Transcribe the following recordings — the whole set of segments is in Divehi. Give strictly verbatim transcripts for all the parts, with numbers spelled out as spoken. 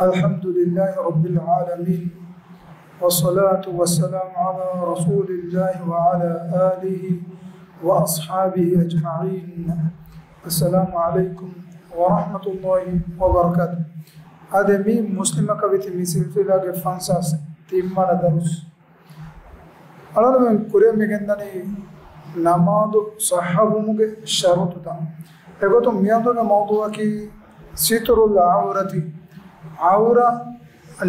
الحمد لله رب العالمين، والصلاة والسلام على رسول الله وعلى آله وأصحابه أجمعين. السلام عليكم ورحمة الله وبركاته. އަދި މި މުސްލިމަކަށް ވިތި މި ސިލްސިލާގެ ފަންސާސް ތިން ވަނަ ދަރުސް. އަޅުގަނޑުމެން ކުރިއަށް މިގެންދަނީ ނަމާދު ޞައްޙަވުމުގެ ޝަރުޠުތައް. އެގޮތުން މިއަދުގެ މައުޟޫޢަކީ ސިތުރުލް ޢައުރަތި، ޢައުރަ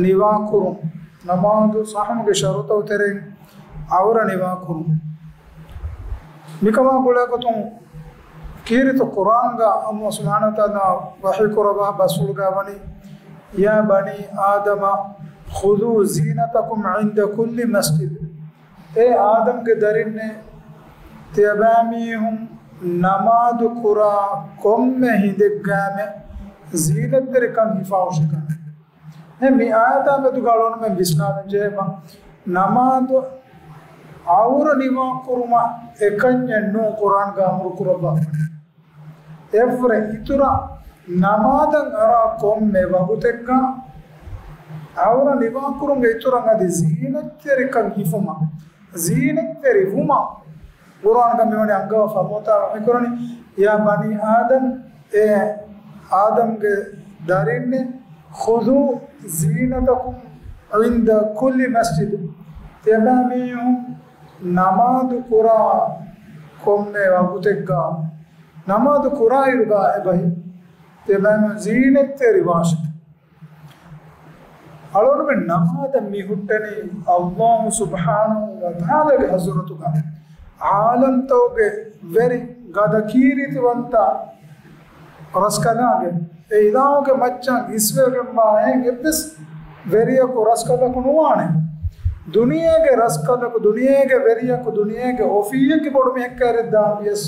ނިވާކުރުން. ނަމާދު ޞައްޙަވުމުގެ ޝަރުޠުތައް ތެރެއިން ޢައުރަ ނިވާކުރުން. މިކަމާ ގުޅޭގޮތުން ކީރިތި ޤުރްއާންގަ ﷲ ސުބްޙާނަހޫ ވަތަޢާލާ ވަޙީކުރައްވާ ބަސްފުޅުގަ ވަނީ، يا بني آدم خذوا زينتكم عند كل مسجد. އޭ އާދަމްގެ ދަރިންނޭ، ތިޔަބައިމީހުން ނަމާދު ކުރާ ކޮންމެ ހިނދެއްގައިމެ ޒީނަތްތެރިކަން ހިފާހުށިކަން. އެ މި އާޔަތާ މެދުގަ އަޅުގަނޑުމެން ވިސްނާލަން ޖެހޭ ބަ، ނަމާދު ޢައުރަ ނިވާކުރުމަށް އެކަންޏެއް ނޫން ޤުރްއާންގަ އަމުރު ކުރައްވާފަ. އެއަށްވުރެ އިތުރަށް ނަމާދަށް އަރާ ކޮންމެ ވަގުތެއްގަ ޢައުރަ ނިވާކުރުމުގެ އިތުރަށް އަދި ޒީނަތްތެރިކަން ހިފުމަށް، ޒީނަތްތެރި ވުމަށް ޤުރްއާންގަ މިވަނީ އަންގަވާފަ. ﷲ ތަޢާލާ ވަޙީކުރަނީ، يا بني آدم، އޭ އާދަމްގެ ދަރިންނޭ، خذوا زينتكم عند كل مسجد. ތިޔަބައިމީހުން ނަމާދު ކުރާ ކޮންމެ ވަގުތެއްގަ، ނަމާދު ކުރާއިރުގަ އެބަހީ، ތިޔަބައިމީހުން ޒީނަތްތެރިވާށެވެ. އަޅުގަނޑުމެން ނަމާދަށް މި ހުއްޓަނީ ﷲ ސުބްޙާނަހޫ ވަތަޢާލާގެ ޙަޟްރަތުގަ، ޢާލަމްތަކުގެ ވެރި ގަދަ ކީރިތިވަންތަ ރަސްކަލާގެ، އެ އިލާހުގެ މައްޗަށް އިސްވެގެންވާ އެހެން އެއްވެސް ވެރިޔަކު ރަސްކަލަކު ނުވާނެ. ދުނިޔޭގެ ރަސްކަލަކު، ދުނިޔޭގެ ވެރިޔަކު، ދުނިޔޭގެ އޮފީހެއްގެ ބޮޑުމީހެއްކައިރިއަށް ދާން ވިޔަސް،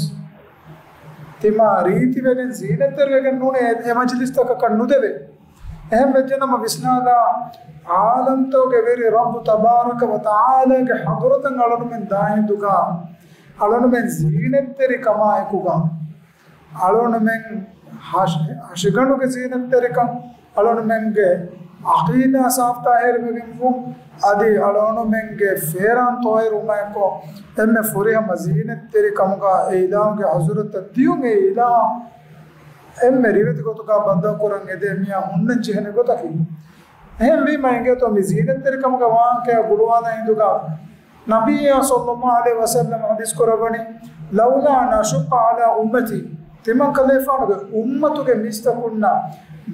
ތިމާ ރީތިވެގެން ޒީނަތްތެރިވެގެން ނޫނޭ އެ މަޖިލިސްތަކަކަށް ނުދެވޭ. އެހެން ވެއްޖެނަމަ ވިސްނާލާ، ޢާލަމްތަކުގެ ވެރި ރައްބު ތަބާރަކަ ވަ ތަޢާލާގެ ޙަޟްރަތަށް އަޅުގަނޑުމެން ދާ ހިނދުގަ، އަޅުގަނޑުމެން ޒީނަތްތެރިކަމާއެކުގަ، އަޅުގަނޑުމެން ހަށި-، ހަށިގަނޑުގެ ޒީނަތްތެރިކަން، އަޅުގަނޑުމެންގެ ޢަޤީދާ ސާފުތާހިރުވެގެންވުން، އަދި އަޅުގަނޑުމެންގެ ފޭރާން ތޯއިރުވުމާއެކު، އެންމެ ފުރިހަމަ ޒީނަތްތެރި ކަމުގަ އެ އިލާހުގެ ޙަޟްރަތަށް ދިޔުން، އެ އިލާހު އެންމެ ރިވެތި ގޮތުގަ ބައްދަލުކުރަން އެދޭ މީހާ ހުންނަން ޖެހޭނެ ގޮތަކީ. އެހެންވީމަ އިނގޭތޯ މި ޒީނަތްތެރިކަމުގެ ވާހަކައާ ގުޅުވާލާ ހިނދުގަ، ނަބިއްޔާ ޞައްލައްލާހު ޢަލައިހި ވަސައްލަމަ ޙަދީޘް ކުރައްވަނީ، لولا أن أشق على أمتي، ތިމަން ކަލޭފާނުގެ އުއްމަތުގެ މީސްތަކުންނަށް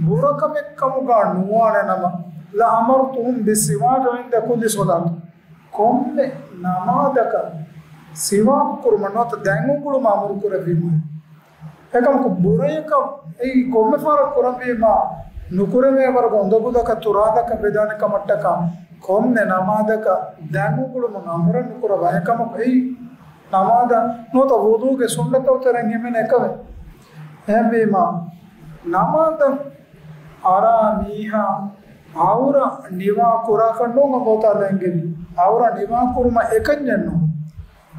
ބުރަކަމެއްކަމުގަ ނުވާނެ ނަމަ، لأمرتهم بالسواك عند كل صلاة. ކޮންމެ ނަމާދަކަށް ސިވާކު ކުރުމަށް ނުވަތަ ދަތް އުނގުޅުމަށް އަމުރު ކުރެއްވީމަ. އެކަމަކު ބުރަޔަކަށް އެއީ ކޮންމެ ފަހަރަކު ކުރަންވީމާ، ނުކުރެވޭ ވަރަކަށް އުނދަގުލަކަށް ތުރާލަކަށް ވެދާނެ ކަމަށްޓަކާ، ކޮންމެ ނަމާދަކަށް ދަތް އުނގުޅުމުން އަމުރެއް ނުކުރައްވާ. އެކަމަކު އެއީ ނަމާދަށް ނުވަތަ ވުޟޫގެ ސުންނަތްތައް ތެރެއިން ހިމެނޭ އެކަމެއް. އެހެންވީމާ، ނަމާދަށް އަރާ މީހާ ޢައުރަ ނިވާ ކުރާކަށް ނޫން ﷲ ތަޢާލާ އެންގެވީ. ޢައުރަ ނިވާ ކުރުމަށް އެކަންޏެއް ނޫން.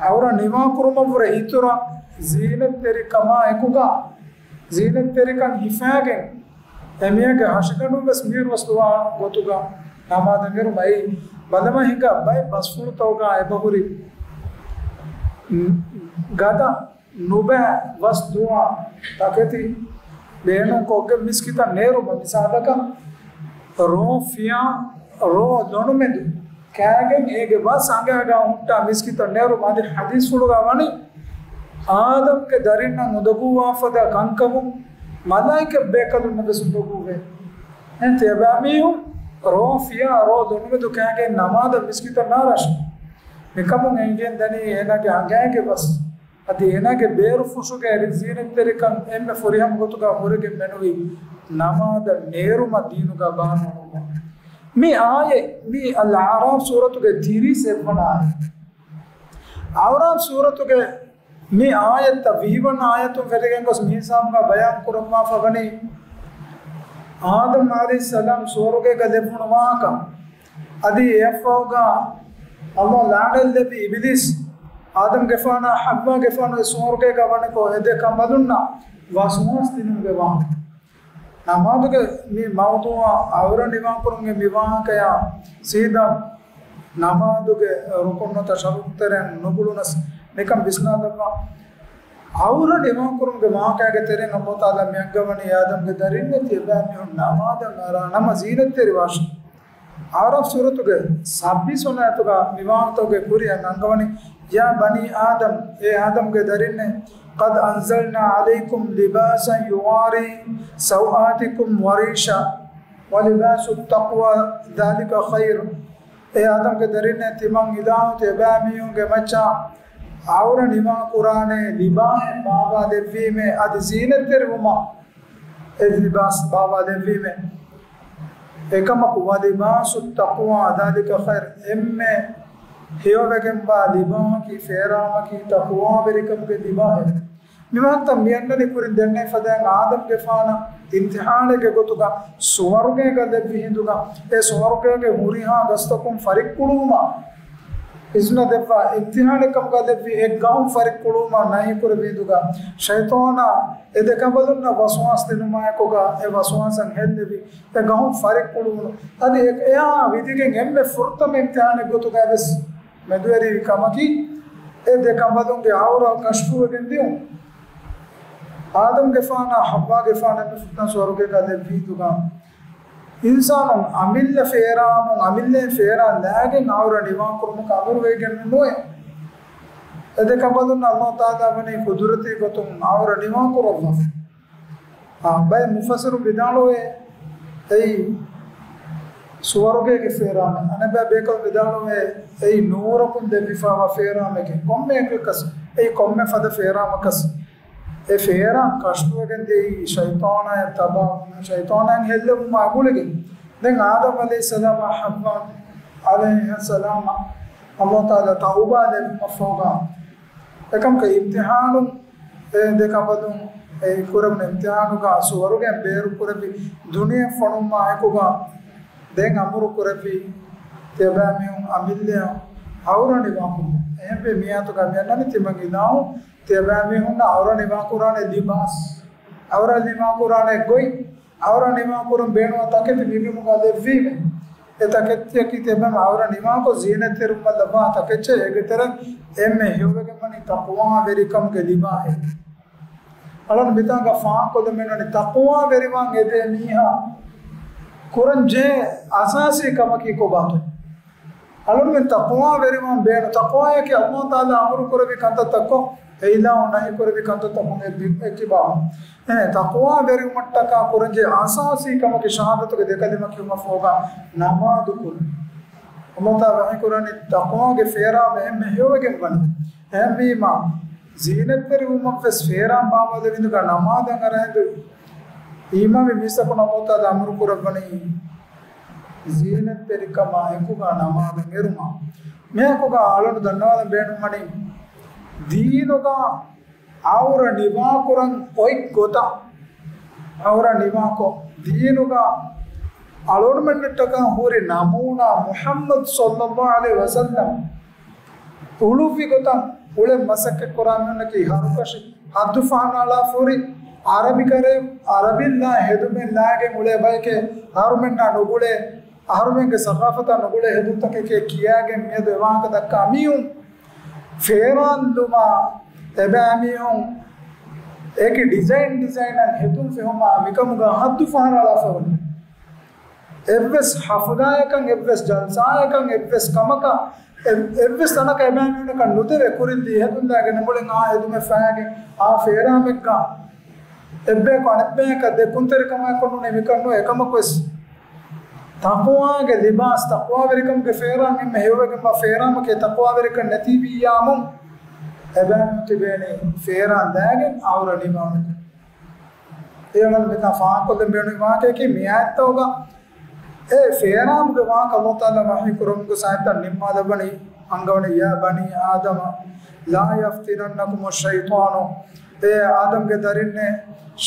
ޢައުރަ ނިވާ ކުރުމަށްވުރެ އިތުރަށް ޒީނަތްތެރިކަމާ އެކުގަ، ޒީނަތްތެރިކަން ހިފާގެން، އެމީހެއްގެ ހަށިގަނޑުން ވެސް މީރުވެސް ދުވާ ގޮތުގަ ނަމާދަށް އެރުމަށް. އެއީ ބަލަމާ ހިނގާ ބައެއް ބަސްފުޅުތަކުގަ އެބަހުރި ގަދަ ނުބައި ވަސް ދުވާ ތަކެތި ބޭނުންކޮށްގެން މިސްކިތަށް ނޭރުމަށް. މިސާލަކަށް، ރޯ ފިޔާ ރޯ ލޮނުމެދު ކާގެން އޭގެ ވަސް އަނގައިގާ ހުއްޓާ މިސްކިތަށް ނޭރުމަށް. އަދި ޙަދީޘްފުޅުގަ ވަނީ، އާދަމްގެ ދަރިންނަށް އުނދަގޫވާ ފަދަ ކަންކަމުން މަލާއިކަ ބޭކަލުންނަށް ވެސް އުނދަގޫވޭ. އެހެން ތިޔަބައިމީހުން ރޯ ފިޔާ ރޯ ލޮނުމެދު ކާގެން ނަމާދަށް މިސްކިތަށް ނާރަށެވެ. މިކަމުން އެނގިގެން ދަނީ އޭނާގެ އަނގައިގެ ވަސް އަދި އޭނާގެ ބޭރުފުށުގެ ޒީނަތްތެރިކަން އެންމެ ފުރިހަމަ ގޮތުގަ ހުރެގެން މެނުވީ ނަމާދަށް ނޭރުމަށް ދީނުގަ ބާރު ނުވުމަށް. މި އާޔަތް، މި އަލްއަޢްރާފް ސޫރަތުގެ ތިރީސް އެއްވަނަ އާޔަތް. އަޢްރާފް ސޫރަތުގެ މި އާޔަތްތައް ވިހިވަނަ އާޔަތުން ފެށިގެން ގޮސް މި ހިސާބުގަ ބަޔާން ކުރައްވާފަ ވަނީ، އާދަމް ޢަލައިހިއްސަލާމް ސުވަރުގޭގަ ލެއްވުނު ވާހަކަ، އަދި އެއަށްފަހުގަ ﷲ ލަޢުނަތް ލެއްވި އިބިލީސް، އާދަމްގެފާނާ ޙައްވާގެފާނު ސުވަރުގޭގަ ވަނިކޮށް އެ ދެ ކަނބަލުންނަށް ވަސްވާސް ދިނުމުގެ ވާހަކަ. ނަމާދުގެ މި މައުޟޫޢަށް އައުރަ ނިވާކުރުމުގެ މި ވާހަކަޔާ ސީދާ ނަމާދުގެ ރުކުންތައް ޝަރުޠުތެރެއިން ނުގުޅުނަސް ނިކަން ވިސްނާލައްވާ. އައުރަ ނިވާކުރުމުގެ ވާހަކައިގެ ތެރެއިން ﷲ ތަޢާލާ މިއަންގަވަނީ އާދަމްގެ ދަރިންނޭ ތިޔަބައިމީހުން ނަމާދަށް އަރާ ނަމަ ޒީނަތްތެރިވާށޭ. އަޢުރާފް ސޫރަތުގެ ސައްބީސް ވަނަ އާޔަތުގަ މި ވާހަކަތަކުގެ ކުރިއަށް ނަންގަވަނީ، يا بني آدم، އޭ އާދަމްގެ ދަރިންނޭ، قد أنزلنا عليكم لباسا يواري سوآتكم وريشا ولباس التقوى ذلك خير. އޭ އާދަމްގެ ދަރިންނޭ، ތިމަން އިލާހު ތިޔަބައިމީހުންގެ މައްޗަށް އައުރަ ނިވާކުރާނެ ލިބާހެއް ބާވާލެއްވީމޭ، އަދި ޒީނަތްތެރިވުމަށް އެ ލިބާސް ބާވާލެއްވީމޭ. އެކަމަކު، ولباس التقوى ذلك خير، އެންމެ ހެޔޮވެގެންވާ ލިބާހަކީ ފޭރާމަކީ ތަޤްވާވެރިކަމުގެ ލިބާހެއް. މި ވާހަކަތައް މި އަންނަނީ ކުރިން ދެންނެވި ފަދައިން އާދަމްގެފާނަށް އިމްތިޙާނެއްގެ ގޮތުގަ ސުވަރުގޭގަ ލެއްވި ހިނދުގަ، އެ ސުވަރުގޭގެ ހުރިހާ ގަސްތަކުން ފަރިއްކުޅުވުމަށް އިޒުނަ ދެއްވާ، އިމްތިޙާނެއް ކަމުގަ ލެއްވި އެއް ގަހުން ފަރިއްކުޅުވުމަށް ނަހީ ކުރެއްވި ހިނދުގަ، ޝައިޠާނާ އެ ދެ ކަނބަލުންނަށް ވަސްވާސް ދިނުމާއެކުގަ، އެ ވަސްވާސަށް ހެއްލެވި އެ ގަހުން ފަރިއްކުޅުވުނު. އަދި އެ-، އެއާ ވިދިގެން އެންމެ ފުރަތަމަ އިމްތިޙާނެއް ގޮތުގައި ވެސް މެދުވެރިވި ކަމަކީ، އެ ދެ ކަނބަލުންގެ އައުރާ ކަޝްފުވެގެން ދިއުން. އާދަމްގެފާނާ ޙައްވާގެފާނަށް މި ފުރަތަމަ ސުވަރުގޭގަ ލެއްވި ހިނދުގަ، އިންސާނުން އަމިއްލަ ފޭރާމުން، އަމިއްލައިން ފޭރާން ލާގެން އައުރަ ނިވާކުރުމަކަށް އަމުރުވެގެން ނުވޭ. އެ ދެ ކަނބަލުން ﷲ ތަޢާލާ ވަނީ ޤުދުރަތީ ގޮތުން އައުރަ ނިވާކުރައްވާފަ. އާ، ބައެއް މުފައްސިރުން ވިދާޅުވޭ، އެއީ ސުވަރުގޭގެ ފޭރާމެއް. އަނެއްބައި ބޭކަލުން ވިދާޅުވޭ، އެއީ ނޫރަކުން ދެއްވިފައިވާ ފޭރާމެކޭ. ކޮންމެއަކަކަސް، އެއީ ކޮންމެ ފަދަ ފޭރާމަކަސް. އެ ފޭރާން ކަޝްފުވެގެން ދިޔައީ ޝައިޠާނާއަށް ތަބާވުމަށް، ޝައިޠާނާއަށް ހެއްލެވުމާ ގުޅިގެން. ދެން އާދަމް ޢަލައިހިއްސަލާމާ ޙައްވާ ޢަލައިހައްސަލާމަށް ﷲ ތަޢާލާ ތައުބާ ލެއްވުމަށްފަހުގަ، އެކަމަކު އިމްތިޙާނު، އެ ދެ ކަނބަލުން އެ ކުރެވުނު އިމްތިޙާނުގަ ސުވަރުގެއިން ބޭރު ކުރެއްވި ދުނިޔެއަށް ފޮނުވުމާ އެކުގަ، ދެން އަމުރު ކުރެއްވި ތިޔަބައިމީހުން އަމިއްލައަށް އައުރަ ނިވާކުރުން. އެހެންވެ، މި އާޔަތުގަ މި އަންނަނީ ތިމަން އިލާހު ތިޔަބައިމީހުންނަށް އައުރަ ނިވާކުރާނެ ލިބާސް، އައުރަ ނިވާކުރާނެ ގޮތް، އައުރަ ނިވާކުރަން ބޭނުންވާ ތަކެތި މިބިމުގަ ލެއްވީމޭ. އެ ތަކެތިއަކީ ތިޔަބައިމީހުން އައުރަ ނިވާކޮށް ޒީނަތްތެރިވުމަށް ލައްވާ ތަކެއްޗެއް. އޭގެ ތެރެއިން އެންމެ ހެޔޮވެގެން ވަނީ ތަޤްވާވެރިކަމުގެ ލިބާހެއް. އަޅުން މިތާނގަ ފާހަގަކޮށްލަން ބޭނުންވަނީ ތަޤްވާވެރިވާން އެދޭ މީހާ ކުރަން ޖެހޭ އަސާސީ ކަމަކީ ކޮބާތޯ؟ އަޅުންމެން ތަޤްވާވެރިވާން ބޭނުން. ތަޤްވާއަކީ ﷲ ތަޢާލާ އަމުރު ކުރެއްވި ކަންތައްތައް ކޮށް، އެ އިލާހު ނަހީ ކުރެއްވި ކަންތައްތަކުން އެއް ބި-، އެއްކިބާ. އެ ތަޤްވާވެރިވުމަށްޓަކާ ކުރަންޖެހޭ އަސާސީ ކަމަކީ ޝަހާދަތުގެ ދެ ކަލިމަ ކިޔުމަށްފަހުގަ ނަމާދު ކުރުން. ﷲ ތަޢާލާ ވަޙީ ކުރަނީ ތަޤްވާގެ ފޭރާމަ އެންމެ ހެޔޮވެގެން ވަނީ. އެހެންވީމާ، ޒީނަތްތެރިވުމަށްވެސް ފޭރާން ބާވާލެވި ހިނދުގަ ނަމާދަށް އަރާ ހިނދު އީމާންވި މީސްތަކުން ﷲ ތަޢާލާ އަމުރު ކުރައްވަނީ ޒީނަތްތެރިކަމާ އެކުގަ ނަމާދަށް އެރުމަށް. މިހާކުގަ އަޅުން ދަންނަވާލަން ބޭނުންވަނީ، ދީނުގަ އައުރަ ނިވާކުރަން އޮތް ގޮތަށް، އައުރަ ނިވާކޮށް، ދީނުގަ އަޅުގަނޑުމެންނަށްޓަކާ ހުރި ނަމޫނާ މުޙައްމަދު ޞައްލައްލާހު ޢަލައިހި ވަސައްލަމް އުޅުއްވި ގޮތަށް އުޅެން މަސައްކަތް ކުރާ މީހުންނަކީ ހަރުކަށި ހައްދު ފަހަނައަޅާފަ ހުރި ޢަރަބި ކަރެ، ޢަރަބިންނާ ހެދުމެއް ލާގެން އުޅޭ ބަޔެކޭ. އަހަރުމެންނާ ނުގުޅޭ، އަހަރުމެންގެ ސަޤާފަތާ ނުގުޅޭ ހެދުންތަކެކޭ ކިޔާގެން މިއަދު އެ ވާހަކަ ދައްކާ މީހުން ފޭރާން ލުމާ، އެބައިމީހުން އެކި ޑިޒައިން ޑިޒައިނަށް ހެދުން ފެހުމާ މިކަމުގަ ހައްދު ފަހަނައަޅާފަ ވަނީ. އެއްވެސް ޙަފުލާއަކަށް، އެއްވެސް ޖަލްސާއަކަށް، އެއްވެސް ކަމަކަށް، އެ-، އެއްވެސް ތަނަކަށް އެބައިމީހުންނަކަށް ނުދެވޭ. ކުރިން ލީ ހެދުން ލާގެން ނުގުޅެން އާ ހެދުމެއް ފައިގެން އާ ފޭރާމެއްގަ އެއްބަޔަކު އަނެއްބަޔަކަށް ދެ ކުންތެރިކަމާއެކު ނޫނީ މިކަން ނޫން. އެކަމަކުވެސް ތަޤްވާގެ ލިބާސް، ތަޤްވާވެރިކަމުގެ ފޭރާން އެންމެ ހެޔޮވެގެންވާ ފޭރާމަކީ ތަޤްވާވެރިކަން ނެތީވިއްޔާމުން އެބައިމީހުން ތިބޭނީ ފޭރާން ލާގެން އައުރަ ނިވާނެ. އޭނަ މިތާ ފާހަގަކޮށްލަން ބޭނުން ވާހަކައަކީ މި އާޔަތްތަކުގަ އެ ފޭރާމުގެ ވާހަކަ ﷲ ތަޢާލާ ވަޙީ ކުރަމުގެ އާޔަތްތައް ނިންމާލައްވަނީ އަންގަވަނީ، يا بني آدم لا يفتننكم الشيطان، އޭ އާދަމްގެ ދަރިންނޭ،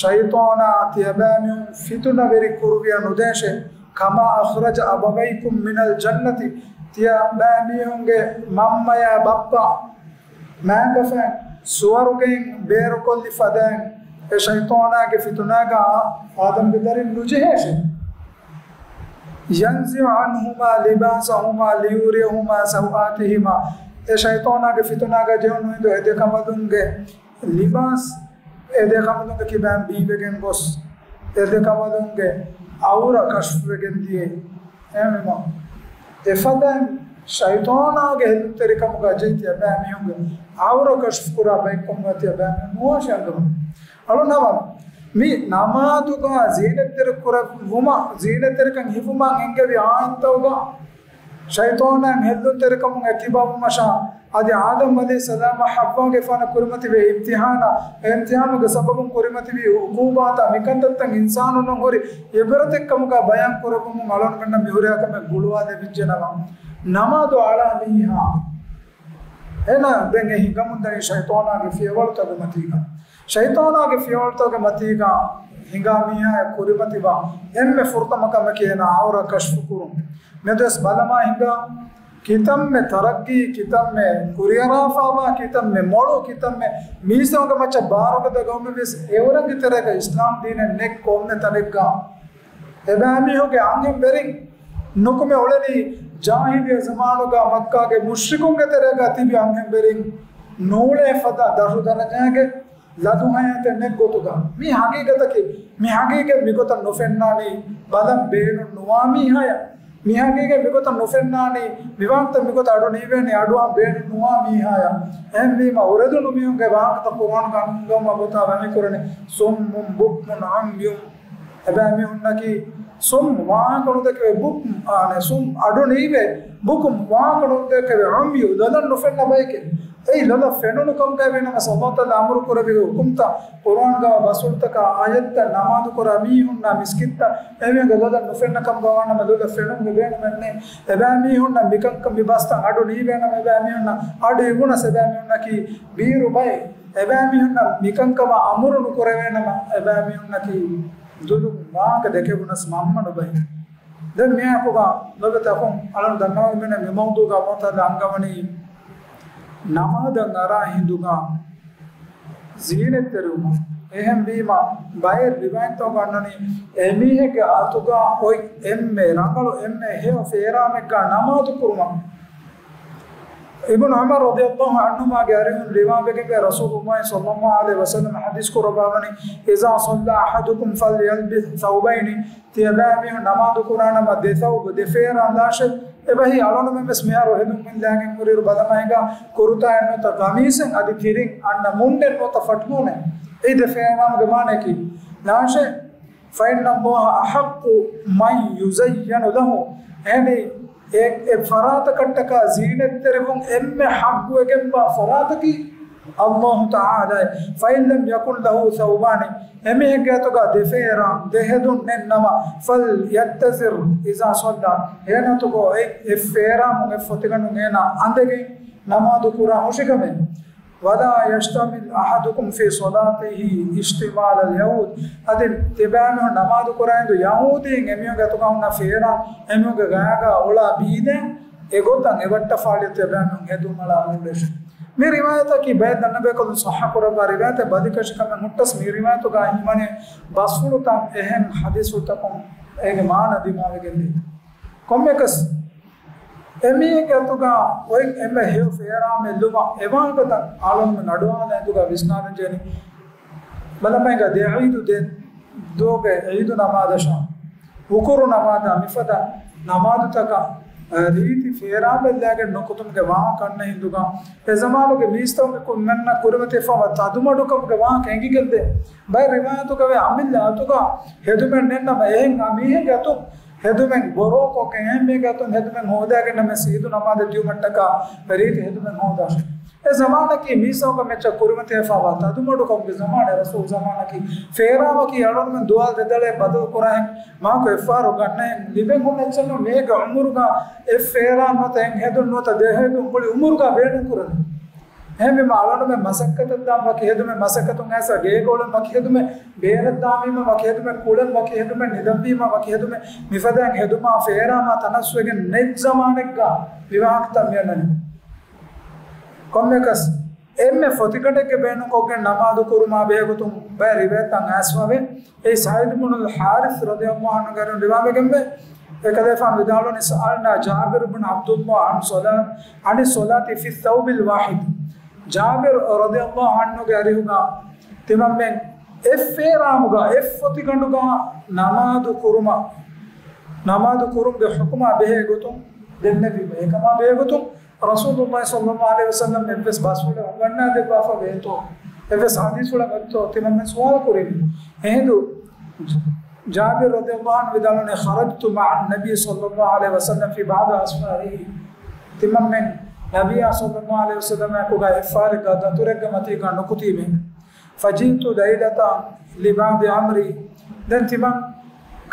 ޝައިޠާނާ ތިޔަބައިމީހުން ފިތުނަވެރި ކުރުވިޔަ ނުދޭށޭ، كما أخرج أبويكم من الجنة، ތިޔަބައިމީހުންގެ މަންމަޔާ ބައްޕަ މައިންބަފައިން ސުވަރުގެއިން ބޭރުކޮށްލި ފަދައިން، އެ ޝައިޠާނާގެ ފިތުނާގަ އާދަމްގެ ދަރިން ނުޖެހޭށޭ. ينزع عنهما لباسهما ليريهما سوآتهما. އެ ޝައިޠާނާގެ ފިތުނާގަ ޖެހުނު ހިނދު އެ ދެ ކަނބަލުންގެ ލިބާސް، އެ ދެ ކަނބަލުންގެ ކިބައިން ބީވެގެން ގޮސް، އެ ދެ ކަނބަލުންގެ އައުރަ ކަޝްފުވެގެން ދިޔައީ. އެހެންވީމަ، އެފަދައިން ޝައިޠާނާގެ ހެއްލުންތެރިކަމުގަ ޖެހި ތިޔަބައިމީހުންގެ އައުރަ ކަޝްފުކުރާ ބައެއްކަމުގަ ތިޔަބައިމީހުން ނުވާށޭ އަންގަވަނީ. އަޅުން ހަމަ މި ނަމާދުގަ ޒީނަތްތެރި ކުރެއްވުމަށް، ޒީނަތްތެރިކަން ހިފުމަށް އެންގެވި އާޔަތްތަކުގަ ޝައިޠާނާގެ ހެއްލުންތެރިކަމުން އެކިބާވުމަށާ، އަދި އާދަމް ޢަލައިހިއްސަލާމާ ޙައްވާގެފާނަށް ކުރިމަތިވި އިމްތިޙާނާ، އެ އިމްތިޙާނުގެ ސަބަބުން ކުރިމަތިވި ޢުޤޫބާތައް، މިކަންތައްތައް އިންސާނުންނަށް ހުރި ޢިބްރަތެއްކަމުގަ ބަޔާން ކުރެއްވުމުން އަޅުގަނޑުމެންނަށް މިހުރިހާ ކަމެއް ގުޅުވާލެވިއްޖެނަމަ، ނަމާދު އަޅާ މީހާ އޭނާ ދެން އެ ހިނގަމުންދަނީ ޝައިޠާނާގެ ފިޔަވަޅުތަކުގެ މަތީގަ. ޝައިޠާނާގެ ފިޔަވަޅުތަކުގެ މަތީގަ ހިނގާ މީހާއަށް ކުރިމަތިވާ އެންމެ ފުރަތަމަ ކަމަކީ އޭނާ އައުރަ ކަޝްފުކުރުން. މިއަދުވެސް ބަލަމާ ހިނގާ، ކިތަންމެ ތަރައްގީ، ކިތަންމެ ކުރިއަރާފާވާ، ކިތަންމެ މޮޅު، ކިތަންމެ މީސްތަކުންގެ މައްޗަށް ބާރުގަދަ ގައުމެއް ވެސް އެއުރެންގެ ތެރޭގަ އިސްލާމް ދީނެއް ނެތް ކޮންމެ ތަނެއްގަ އެބައިމީހުންގެ އަންހެންވެރިން ނުކުމެ އުޅެނީ ޖާހިލިއްޔަ ޒަމާނުގަ މައްކާގެ މުޝްރިކުންގެ ތެރޭގަ ތިބި އަންހެންވެރިން ނޫޅޭ ފަދަ ދަށު ދަރަޖާގެ ލަދު ހަޔާތެއް ނެތް ގޮތުގަ. މީ ހަގީގަތަކީ. މި ހަގީގަތް މިގޮތަށް ނުފެންނާނީ ބަލަން ބޭނުން ނުވާ މީހާޔަށް. މި ހަގީގަތް މިގޮތަށް ނުފެންނާނީ މިވާހަކަތައް މިގޮތަށް އަޑު ނީވޭނީ އަޑުއަހަން ބޭނުން ނުވާ މީހާޔަށް. އެހެންވީމަ އުރެދުނު މީހުންގެ ވާހަކަތައް ޤުރުއާނުގަ އަންގަވުމަށް ގޮތާ ވަޙީކުރަނީ ސުއްމުން ބުކްމުން ޢުމްޔުން. އެބައިމީހުންނަކީ ސުން ވާހަކަ ނުދެކެވޭ ބުކް، އާނެ، ސުން އަޑު ނީވޭ ބުކުމް ވާހަކަ ނުދެކެވޭ ޢުމްޔު ލޮލަށް ނުފެންނަ ބައެކޭ. އެއީ ލޮލަށް ފެނުނު ކަމުގައި ވީނަމަ ﷲ ތަޢާލާ އަމުރު ކުރެއްވި ހުކުމްތައް ޤުރުއާންގަ ބަސްފުޅުތަކާ އާޔަތްތައް ނަމާދު ކުރާ މީހުންނާ މިސްކިތްތައް އެމީހުންގެ ލޮލަށް ނުފެންނަ ކަމުގަ ވާނަމަ ލޮލަށް ފެނުމުގެ ބޭނުމެއް ނެތް. އެބައިމީހުންނަށް މިކަންކަން މި ބަސްތައް އަޑު ނީވޭނަމަ އެބައިމީހުންނަށް އަޑު އިވުނަސް އެބައިމީހުންނަކީ ބީރު ބައެއް. އެބައިމީހުންނަށް މިކަންކަމަށް އަމުރު ނުކުރެވޭނަމަ އެބައިމީހުންނަކީ ދުލުން ވާހަކަ ދެކެވުނަސް މަންމަ ނުބައި. ދެން މިއާކުގަ ލޮބުވެތި އަޚުން އަޅުން ދަންނަވަން މިނެ މި މައުޟޫގަ މޮތަލަ އަންގަވަނީ ނަމާދަށް އަރާ ހިނދުގަ ޒީނަތްތެރިވުމަށް. އެހެންވީމަ ބައެއް ރިވާޔަތްތަކުގަ އަންނަނީ އެމީހެއްގެ އަތުގަ އޮތް އެންމެ ރަނގަޅު އެންމެ ހެޔޮ ފޭރާމެއްގަ ނަމާދު ކުރުމަށް. އިބްނު ޢުމަރު ރަޟިޔަﷲ ޢަންހުމާގެ އަރިހުން ރިވާވެގެންވޭ ރަސޫލުﷲ ޞައްލަﷲ ޢަލައިހި ވަސައްލަމަ ޙަދީޘް ކުރައްވާވަނީ، إذا صلى أحدكم فليلبس ثوبين، ތިޔަބައިމީހުން ނަމާދު ކުރާނަމަ ދެ ޘައުބު ދެ ފޭރާން ލާށޭ. އެބަހީ އަޅުންމެން ވެސް މިހާރު ހެދުން ލާގެން ހުރިއިރު ބަލަމާ ހިނގާ ކުރުތާއެއް ނުވަތަ ގަމީސެއް އަދި ތިރިން އަންނަ މުންޑެއް ނުވަތަ ފަޓްގައުނެއް. އެ ދެ ފޭރާމުގެ މާނައަކީ ލާށޭ. فإن الله أحق من يزين له. އެހެނީ، އެ، އެ ފަރާތަކަށްޓަކާ ޒީނަތްތެރިވުން އެންމެ ޙައްޤުވެގެންވާ ފަރާތަކީ ﷲ ތަޢާލާ. فإن لم يكن له ثوبان، އެމީހެއްގެ އަތުގަ ދެ ފޭރާން، ދެ ހެދުން ނެތް ނަމަ، فليتزر إذا صلى، އޭނަ އަތުގަ އޮތް އެއް ފޭރާމުން އެއް ފޮތިގަނޑުން އޭނަ އަނދެގެން ނަމާދު ކުރާ ހުށިކަމެއް. ولا يشتمل أحدكم في صلاته اشتمال اليهود. އަދި ތިބާމީހުން ނަމާދު ކުރާ ހިނދު ޔަހޫދީން އެމީހުންގެ އަތުގަ ހުންނަ ފޭރާ އެމީހުންގެ ގަޔާގަ އޮޅާ ބީދޭ، އެގޮތަށް އެ ވައްޓަފާޅި ތިބާމީހުން ހެދުމަޅާ މޫޅެށެ. މި ރިވާޔަތަކީ ބައެއް ދަންނަބޭކަލުން ޞައްޙަ ކުރައްވާ ރިވާޔަތެއް. ބަލިކަށިކަމެއް ހުއްޓަސް މި ރިވާޔަތުގަ ހިމަނޭ ބަސްފުޅުތައް އެހެން ޙަދީޘްފުޅުތަކުން އޭގެ މާނަ ދިމާވެގެންދޭ. ކޮންމެއަކަސް އެމީހެއްގެ އަތުގަ އޮތް އެންމެ ހެޔޮ ފޭރާމެއް ލުމަށް އެވާހަކަތައް އަޅުންމެން އަޑުއަހާލަން އެދުގަ ވިސްނާލަން ޖެހެނީ. ބަލަމައިގަ ދެ ޢީދު ދެ ދުވަހުގެ ޢީދު ނަމާދަށާ، ހުކުރު ނަމާދާ މިފަދަ ނަމާދުތަކަށް ރީތި ފޭރާމެއްލާގެން ނުކުތުމުގެ ވާހަކަ އަންނަ ހިނދުގަ އެ ޒަމާނުގެ މީސްތަކުން މެންނަށް ކުރިމަތިވެފައިވާ ތަދުމަޑުކަމުގެ ވާހަކަ އެނގިގެންދޭ. ބައެއް ރިވާޔަތުގަވޭ އަމިއްލަ އަތުގަ ހެދުމެއް ނެތްނަމަ އެހެން އަ މީހެއްގެ އަތުން ހެދުމެއް ބޮރޯކޮށްގެން އެހެން މީހެއްގެ އަތުން ހެދުމެއް ހޯދާގެން ނަމަ ސީދު ނަމާދެއް ދިޔުމަށްޓަކާ ރީތި ހެދުމެއް ހޯދާށޭ. އެ ޒަމާނަކީ މީސްތަކުންގެ މައްޗަށް ކުރިމަތިވެފައިވާ ތަދުމަޑުކަމުގެ ޒަމާނެއް، ރަސޫލް ޒަމާނަކީ. ފޭރާމަކީ އަޅުންމެން ދުވާލު ދެދަޅައެއް ބަދަލު ކުރާހެން މާކު އެއްފަހަރު ގަންނައެއް ލިބެން ހުންނަ އެއްޗެއް ނޫން. މީހެއްގެ އުމުރުގަ އެއް ފޭރާން ނުވަތަ އެއް ހެދުން ނުވަތަ ދެ ހެދުން މުޅި އުމުރުގަ ބޭނުން ކުރަނީ. އެހެންވީމަ އަޅުންމެން މަސައްކަތަށް ދާން ވަކި ހެދުމެއް، މަސައްކަތުން އައިސް ގޭގަ އުޅެން ވަކި ހެދުމެއް، ބޭރަށް ދާންވީމަ ވަކި ހެދުމެއް، ކުޅެން ވަކި ހެދުމެއް، ނިދަންވީމަ ވަކި ހެދުމެއް، މިފަދައިން ހެދުމާ ފޭރާމާ ތަނަސްވެގެން ނެތް ޒަމާނެއްގަ މި ވާހަކަތައް މިއަންނަނީ. ކޮންމެއަކަސް އެންމެ ފޮތިގަނޑެއްގެ ބޭނުންކޮށްގެން ނަމާދު ކުރުމާ ބެހޭގޮތުން ބައެއް ރިވާޔަތްތައް އައިސްފަވޭ. އެއީ ސަޢީދު ބުނުލް ޙާރިޘް ރަޟިޔަﷲ ޢަންހުގެ އަރިހުން ރިވާވެގެންވޭ. އެކަލޭފާނު ވިދާޅުވަނީ، سألنا جابر بن عبد الله عن صلاة، عن الصلاة في الثوب الواحد. ޖާބިރު ރަޟިޔަﷲ ޢަންހުގެ އަރިހުގަ ތިމަންމެން އެއް ފޭރާމުގަ އެއް ފޮތިގަނޑުގަ ނަމާދު ކުރުމަށް، ނަމާދު ކުރުމުގެ ޙުކުމާ ބެހޭ ގޮތުން ދެންނެވީމަ. އެކަމާ ބެހޭގޮތުން ރަސޫލުﷲ ޞައްލަﷲ ޢަލައިހި ވަސައްލަމް އެއްވެސް ބަސްފުޅެއް އުނގަންނާދެއްވާފަ ވޭތޯ، އެއްވެސް ޙަދީޘްފުޅެއް އޮތްތޯ ތިމަންމެން ސުވާލު ކުރިން. އެހިނދު ޖާބިރު ރަޟިޔަﷲ ޢަންހު ވިދާޅުވަނީ، خرجت مع النبي صلى الله عليه وسلم في بعض أسفاره. ތިމަންމެން ނަބިއްޔާ ޞައްލަﷲ ޢަލައިހި ވަސައްލަމާ އެކުގަ އެއްފަހަރެއްގަ ދަތުރެއްގެ މަތީގަ ނުކުތީމޭ. فجئت ليلة لبعض أمري. ދެން ތިމަން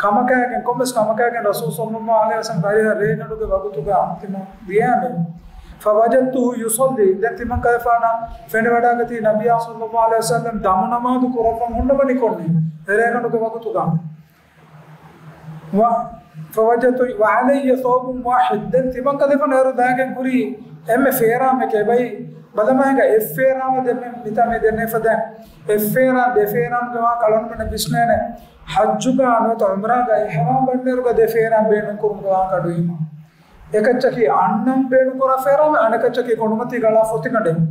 ކަމަކާގެން، ކޮންމެސް ކަމަކާގެން ރަސޫލު ޞައްލަﷲ ޢަލައިހި ވަސައްލަމް އަރިހަށް ރޭގަނޑުގެ ވަގުތުގަ ތިމަން ދިޔާމެ. فوجدته يصلي. ދެން ތިމަންކަލޭފާނަށް ފެނިވަޑާގަތީ ނަބިއްޔާ ޞައްލަﷲ ޢަލައިހި ވަސައްލަމް ދަމުނަމާދު ކުރައްވަން ހުންނަވަނިކޮށްނެ ރޭގަނޑުގެ ވަގުތުގަ. و، فوجدته وعليه ثوب واحد. ދެން ތިމަންކަލޭފާނު އޭރު ދާގެން ހުރީ އެންމެ ފޭރާމެކޭ. ބައި ބަލަމާހިނގާ އެއް ފޭރާމެއް ދެންމެ މިތާ މި ދެންނެފަ ދެން. އެއް ފޭރާ، ދެ ފޭރާމުގެ ވާހަކަ އަޅުގަނޑުމެންނަށް ވިސްނޭނެ. ޙައްޖުގަ ނުވަތަ ޢުމްރާގަ އިޙްރާމް ބަންނައިރުގަ ދެ ފޭރާމް ބޭނުން ކުރުމުގެ ވާހަކަ އަޑުއިވީމަ. އެކައްޗަކީ އަންނަން ބޭނުން ކުރާ ފޭރާމެއް، އަނެކައްޗަކީ ކޮނޑުމަތީގަ އަޅާ ފޮތިގަނޑެއް.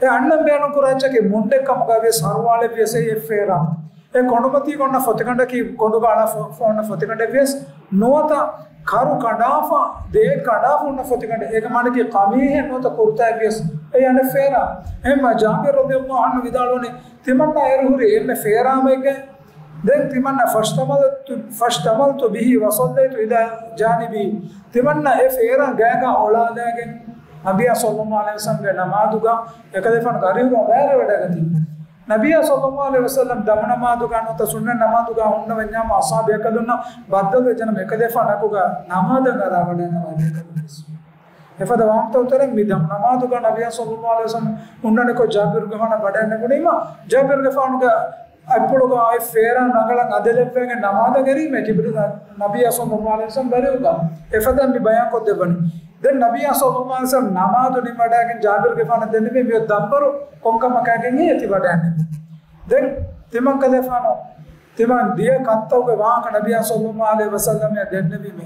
އެ އަންނަން ބޭނުން ކުރާ އެއްޗަކީ މުންޑެއް ކަމުގަ ވިޔަސް ސަރުވާޅެއް ވިޔަސް އެއީ އެއް ފޭރާމް. އެ ކޮނޑުމަތީގަ އޮންނަ ފޮތިގަނޑަކީ ކޮނޑުގަ އަޅާ ފޮ-، ފޮ-، އޮންނަ ފޮތިގަނޑެއް ވިޔަސް ނުވަތަ ކަރު ކަނޑާފަ، ދޭއް ކަނޑާފަ އޮންނަ ފޮތިގަނޑެއް. އޭގެ މާނައަކީ ޤަމީހެއް ނުވަތަ ކުރުތާއެއް ވިޔަސް އެއީ އަނެއް ފޭރާމް. އެހެންމަ ޖާބިރު ރަޟިޔަﷲ ޢަންހު ވިދާޅުވަނީ، ތިމަންނަ އޭރު ހުރި އެންމެ ފޭރާމެއްގެ. ދެން ތިމަންނަ فاشتملت، فاشتملت به وصليت إلى جانبه. ތިމަންނަ އެ ފޭރާ ގާގަ އޮޅާލައިގެން ނަބިއްޔާ ޞައްލަﷲ ޢަލައިހި ވަސައްލަމްގެ ނަމާދުގަ އެކަލޭފާނުގެ އަރިހުގަ ބައިވެރިވެވަޑައިގަތީ. ނަބިއްޔާ ޞައްލަﷲ ޢަލައިހި ވަސައްލަމް ދަމުނަމާދުގަ ނުވަތަ ސުންނަތް ނަމާދުގަ ހުންނަވަންޏާމު އަޞްޙާބު ބޭކަލުންނަށް ބައްދަލުވެ ޖެނަމަ އެކަލޭފާނު އެކުގަ ނަމާދަށް އަރާ ވަޑައިގަންނަވާ ބޭކަލުން ވެސް. އެފަދަ ވާހަކަތައް އުތުރެން މި ދަމު ނަމާދުގަ ނަބިއްޔާ ޞައްލަﷲ ޢަލައިހި ވަސައްލަމް ހުންނަނިކޮށް ޖާބިރުގެފާނަށް ވަޑައިންނެވުނީމަ، ޖާބިރުގެފާނުގެ އަތްޕުޅުގަ އޮތް ފޭރާން ރަނގަޅަށް އަނދެލެވިގެން ނަމާދަށް އެރީމޭ ޖިބްރީލް ނަބިއްޔާ ޞައްލަﷲ ޢަލައިހި ވަސައްލަމްގެ އަރިހުގަ. އެފަދައިން މި ބަޔާންކޮށްދެއްވަނީ. ދެން ނަބިއްޔާ ޞައްލަﷲ ޢަލައިހި ވަސައްލަމް ނަމާދު ނިންމަވަޑައިގެން ޖާބިރުގެފާނަށް ދެންނެވީ މިއޮތް ދަންބަރު ކޮންކަމަކާގެންހޭ ތި ވަޑައިގެންނެވީ. ދެން ތިމަންކަލޭފާނު ތިމަން ދިޔަ ކަންތައްގެ ވާހަކަ ނަބިއްޔާ ޞައްލަﷲ ޢަލައިހި ވަސައްލަމަށް ދެންނެވީމޭ.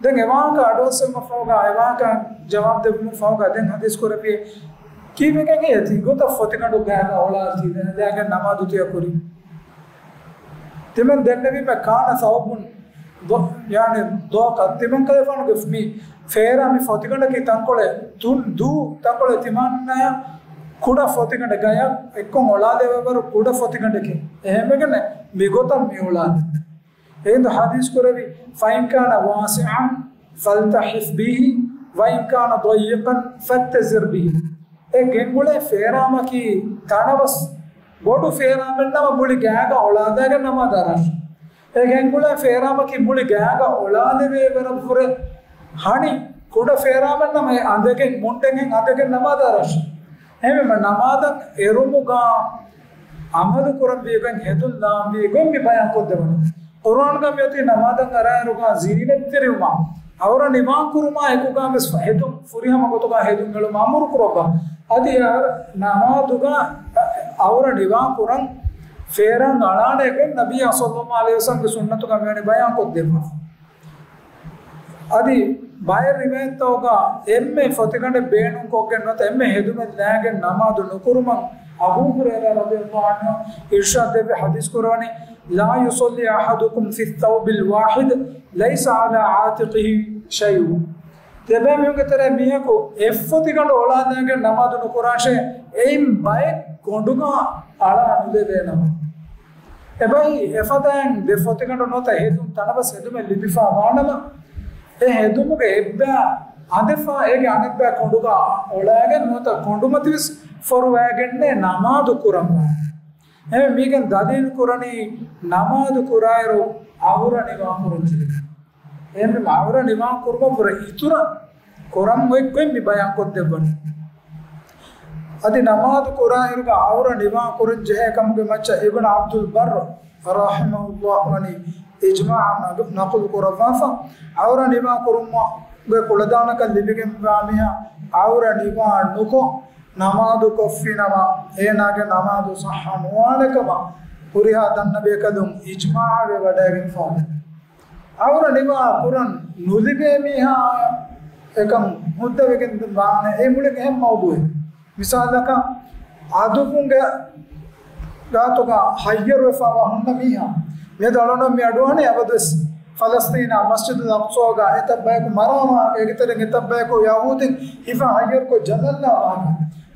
ދެން އެ ވާހަކަ އަޑުއައްސަވުމަށް ފަހުގަ، އެ ވާހަކަ ޖަވާބު ދެއްވުމަށް ފަހުގަ ދެން ޙަދީޘް ކުރެއްވި ކީއްވެގެން ހޭ ތި ގޮތަށް ފޮތިގަނޑު ގާގަ އޮޅާލަތީ ދެން ދާގެން ނަމާދު ތިޔަ ކުރީ. ތިމަން ދެންނެވީމެ كان ثوب ދޯ-، ޔާނީ ދޯކަށް ތިމަންކަލޭފާނުގެ މި ފޭރާ މި ފޮތިގަނޑަކީ ތަންކޮޅެއް ތުން ދޫ ތަންކޮޅެއް ތިމަންނަޔަށް ކުޑަ ފޮތިގަނޑެއް ގަޔަށް އެއްކޮށް އޮޅާލެވޭވަރު ކުޑަ ފޮތިގަނޑެކޭ. އެހެންވެގެން މިގޮތަށް މި އޮޅާލި. އެހިނދު ޙަދީޘް ކުރެއްވި، فإن كان واسعا فالتحف به وإن كان ضيقا فاتزر به. އެ ގެންގުޅޭ ފޭރާމަކީ ތަނަވަސް ބޮޑު ފޭރާމެއްނަމަ މުޅި ގާގަ އޮޅާލައިގެން ނަމާދަށް އަރާށޭ. އެ ގެންގުޅޭ ފޭރާމަކީ މުޅި ގާގަ އޮޅާލެވޭވަރަށްވުރެ ހަނި ކުޑަ ފޭރާމެއްނަމަ އެ އަނދެގެން މުންޑެއްހެން އަނދެގެން ނަމާދަށް އަރާށޭ. އެހެންވީމަ ނަމާދަށް އެރުމުގަ އަމަލު ކުރަންވީގޮތް ހެދުން ލާންވީގޮތް މި ބަޔާންކޮށްދެވުނު. ޤުރުއާންގަ މިއޮތީ ނަމާދަށް އަރާއިރުގަ ޒީނަތްތެރިވުމާ، އައުރަ ނިވާކުރުމާ އެކުގަ ވެސް ހެދުން ފުރިހަމަ ގޮތުގަ ހެދުން އެޅުމަށް އަމުރު ކުރައްވާ. އަދި އަ-، ނަމާދުގަ އައުރަ ނިވާކުރަން ފޭރާން އަޅާނެގޮތް ނަބިއްޔާ ޞައްލަﷲ ޢަލައިހި ވަސައްލަމްގެ ސުންނަތުގަ މިވަނީ ބަޔާންކޮށްދެއްވާ. އަދި ބައެއް ރިވާޔަތްތަކުގަ އެންމެ ފޮތިގަނޑެއް ބޭނުންކޮށްގެން ނުވަތަ އެންމެ ހެދުމެއް ލާގެން ނަމާދު ނުކުރުމަށް އަބޫ ހުރައިރާ ރަޟިޔަﷲ ޢަންހު އިރްޝާދު ދެއްވި ޙަދީޘް ކުރަވަނީ، لا يصلي أحدكم في الثوب الواحد ليس على عاتقه شيء. ތިޔަބައިމީހުންގެ ތެރޭ މީހަކު އެއްފޮތިގަނޑު އޮޅާލައިގެން ނަމާދު ނުކުރާށޭ، އެއިން ބައެއް ގޮނޑުގަ އަޅާ ނުލެވޭނަމަ. އެބައި އެފަދައިން ދެ ފޮތިގަނޑު ނުވަތަ ހެދުން ތަނަވަސް ހެދުމެއް ލިބިފަ ވާނަމަ، އެ ހެދުމުގެ އެއްބައި އަނދެފަ އޭގެ އަނެއްބައި ކޮނޑުގަ އޮޅާގެން ނުވަތަ ކޮނޑުމަތިވެސް ފޮރުވައިގެންނޭ ނަމާދު ކުރަންވާނެ. އެހެން މީގެން ދަލީލު ކުރަނީ ނަމާދު ކުރާއިރު އައުރަ ނިވާ ކުރުން ޖެހޭ. އެހެންވީމަ އައުރަ ނިވާ ކުރުމަށްވުރެ އިތުރަށް ކުރަން އޮތްގޮތް މި ބަޔާންކޮށްދެއްވަނީ. އަދި ނަމާދު ކުރާއިރުގަ އައުރަ ނިވާ ކުރަން ޖެހޭ ކަމުގެ މައްޗަށް އިބްނު ޢަބްދުލް ބައްރު ރަޙިމަހުﷲ ވަނީ އިޖްމާޢަށް ނަގު-، ނަޤުލު ކުރައްވާފަ، އައުރަ ނިވާ ކުރުމުގެ ކުޅަދާނަކަން ލިބިގެންވާ މީހާ އައުރަ ނިވާ ނުކޮށް، ނަމާދު ކޮށްފިނަމަ، އޭނާގެ ނަމާދު ޞައްޙަ ނުވާނެ ކަމަށް ހުރިހާ ދަންނަ ބޭކަލުން އިޖްމާޢުވެ ވަޑައިގެންފާވޭ. ޢައުރަ ނިވާ ކުރަން ނުލިބޭ މީހާ އެކަން ހުއްދަވެގެން ވާނެ. އެ މުޅިން އެހެން މައުޟޫޢެއް. މިސާލަކަށް، އަދުފުންގެ ގާތުގަ ހައްޔަރުވެފައިވާ ހުންނަ މީހާ، މިއަދު އަޅުން މި އަޑުއަހަނީ އަބަދުވެސް ފަލަސްތީނާ މަސްޖިދުލް އަޤްޞާގަ އެތައް ބަޔަކު މަރާ ވާހަކަ، އޭގެ ތެރެއިން އެތައް ބަޔަކު ޔަހޫދީން ހިފާ ހައްޔަރުކޮށް ޖަލަށްލާ ވާހަކަ.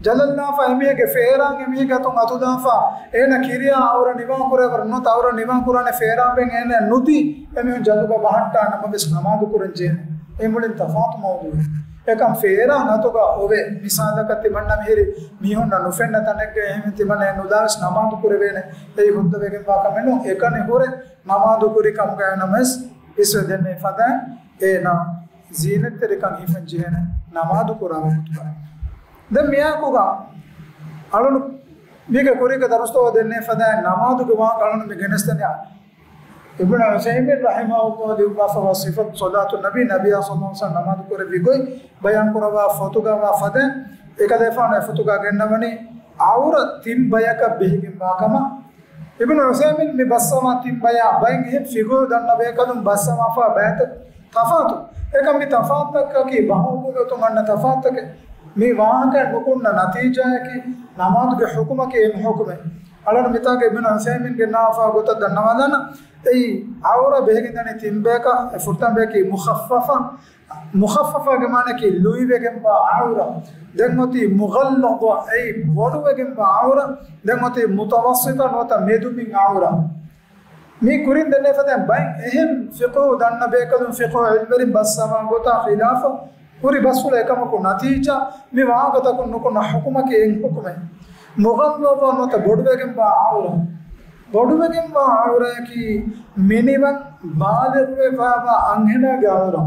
ޖަލަށްލާފަ އެމީހެއްގެ ފޭރާން އެމީހެއްގެ އަތުން އަތުލާފަ، އޭނަ ކިރިޔާ އައުރަ ނިވާކުރޭވަރު ނުވަތަ އައުރަ ނިވާކުރާނެ ފޭރާން ބެން އޭނަ ނުދީ، އެމީހުން ޖަލުގަ ބަހައްޓާ ނަމަވެސް ނަމާދު ކުރަން ޖެހޭނެ. އެ މުޅިން ތަފާތު މައުޟޫޢެއް. އެކަން ފޭރާން އަތުގަ އޮވޭ. މިސާލަކަށް ތިމަންނަ މިހިރި މީހުންނަށް ނުފެންނަ ތަނެއްގަ އެހެން ތިމަންނަ އެ ނުލާވެސް ނަމާދު ކުރެވޭނެ. އެއީ ހުއްދަވެގެންވާ ކަމެއް ނޫން. އެކަނި ހުރެ ނަމާދު ކުރި ކަމުގައި ނަމަވެސް އިސްވެ ދެންނެވި ފަދައިން އޭނާ ޒީނަތްތެރިކަން ހިފަން ޖެހޭނެ ނަމާދު ކުރާ ވަގުތުގަ. ދެން މިއާކުގަ އަޅުނު މީގެ ކުރީގެ ދަރުސްތައް ދެންނެވި ފަދައިން ނަމާދުގެ ވާހަކަ އަޅުނު މި ގެނެސްދެނީ އިބްނު ޢުސައިމީން ރަޙިމަހުﷲ ލިޔުއްވާފައިވާ ސިފަތު ޞަލާތު ނަބީ، ނަބިއްޔާ ޞައްލަﷲ ޢަލައިހި ވަސައްލަމަ ނަމާދު ކުރެއްވި ގޮތް ބަޔާން ކުރައްވާ ފޮތުގަ ވާ ފަދައިން، އެކަލޭފާނު އެ ފޮތުގަ ގެންނަވަނީ އައުރަ ތިން ބަޔަކަށް ބެހިގެންވާ ކަމަށް. އިބްނު ޢުސައިމީން މި ބައްސަވާ ތިން ބަޔާ ބައެއް އެހެން ފިޤުހު ދަންނަ ބޭކަލުން ބައްސަވާފާ ބައިތައް ތަފާތު. އެކަން މި ތަފާތުތަކަކީ ބަހުގެ ގޮތުން އަންނަ ތަފާތުތަކެއް. މި ވާހަކައިން ނުކުންނަ ނަތީޖާއަކީ ނަމާދުގެ ޙުކުމަކީ އެންމެ ޙުކުމެއް. އަޅަން މިތާގަ އިބްނު ޢުސައިމީން ގެންނާފާ ގޮތަށް ދަންނަވާލާނަ، އެއީ އައުރަ ބެހިގެންދަނީ ތިން ބަޔަކަށް. އެ ފުރަތަމަ ބަޔަކީ މުޚައްފަފަ، މުޚައްފަފާގެ މާނައަކީ ލުއިވެގެންވާ އައުރަ. ދެން އޮތީ މުޣައްލަޟަ، އެއީ ބޮޑުވެގެންވާ އައުރަ. ދެން އޮތީ މުތަވައްސިޠަ ނުވަތަ މެދުމިން އައުރަ. މި ކުރިން ދެންނެވި ފަދައިން ބައެއް އެހެން ފިޤުހު ދަންނަ ބޭކަލުން، ފިޤުހު ޢިލްމުވެރިން ބައްސަވާ ގޮތާ ޚިލާފަށް ހުރި ބަސްފުޅު އެކަމަކު ނަތީޖާ މި ވާހަކަތަކުން ނުކުންނަ ޙުކުމަކީ އެއް ޙުކުމެއް. މުޣައްލަޟަ ނުވަތަ ބޮޑުވެގެންވާ އައުރަ. ބޮޑުވެގެންވާ އައުރައަކީ މިނިވަން ބާލިޣުވެފައިވާ އަންހެނާގެ އައުރަ.